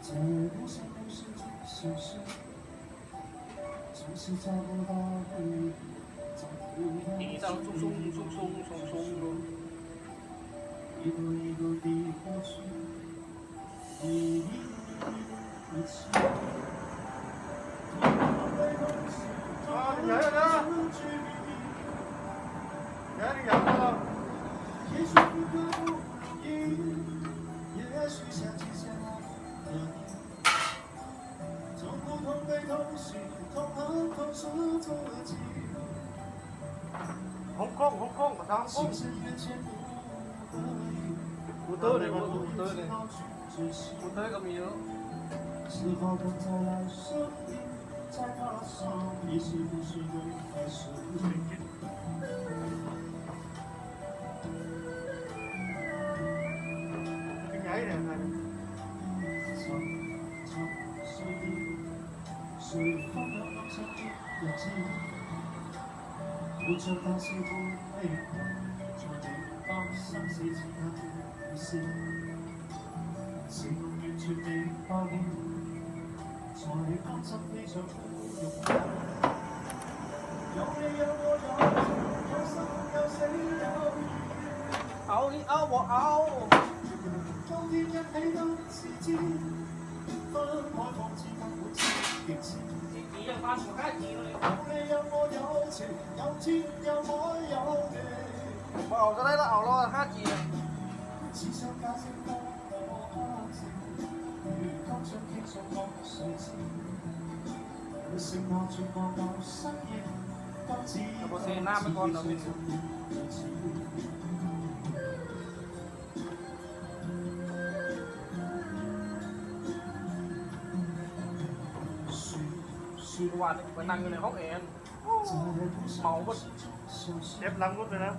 你一直要冲冲冲冲冲冲冲。啊，你来了，你来了，你来了。 ฮงกง ฮงกง ພາສາຮງກົງ ກູເຕີເດ ກູເຕີເດ ກູເຕີກໍມີຢູ່. ເອົານີ້ເອົາບໍ່ເອົາ? ບໍ່ເອົາເທົ່າໃດລະ ເອົາລະ ຫ້າຈີນະ. ເອົາບໍ່ເຊນ້ຳໄປກ່ອນເນາະ. ເມື່ອວານນີ້ໄປນັ່ງຢູ່ໃນຫ້ອງແອ ໂອ້ ເມົາໝົດ ເຈັບຫຼັງຫຼຸດເລີຍນະ. ເ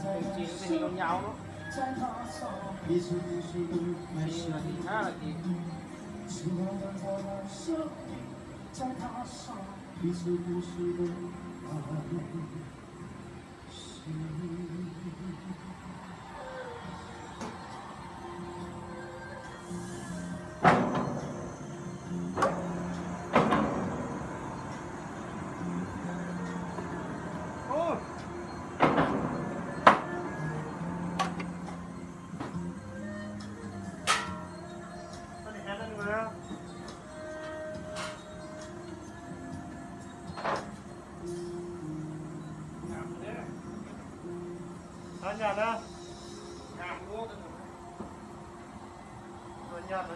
ອີ ຈີນເປັນຍາວໆເນາະ ສີ່ນາທີ ຫ້ານາທີ. ງາມເດີ ທານຢານະ ງາມໂພດ. ທານຢານ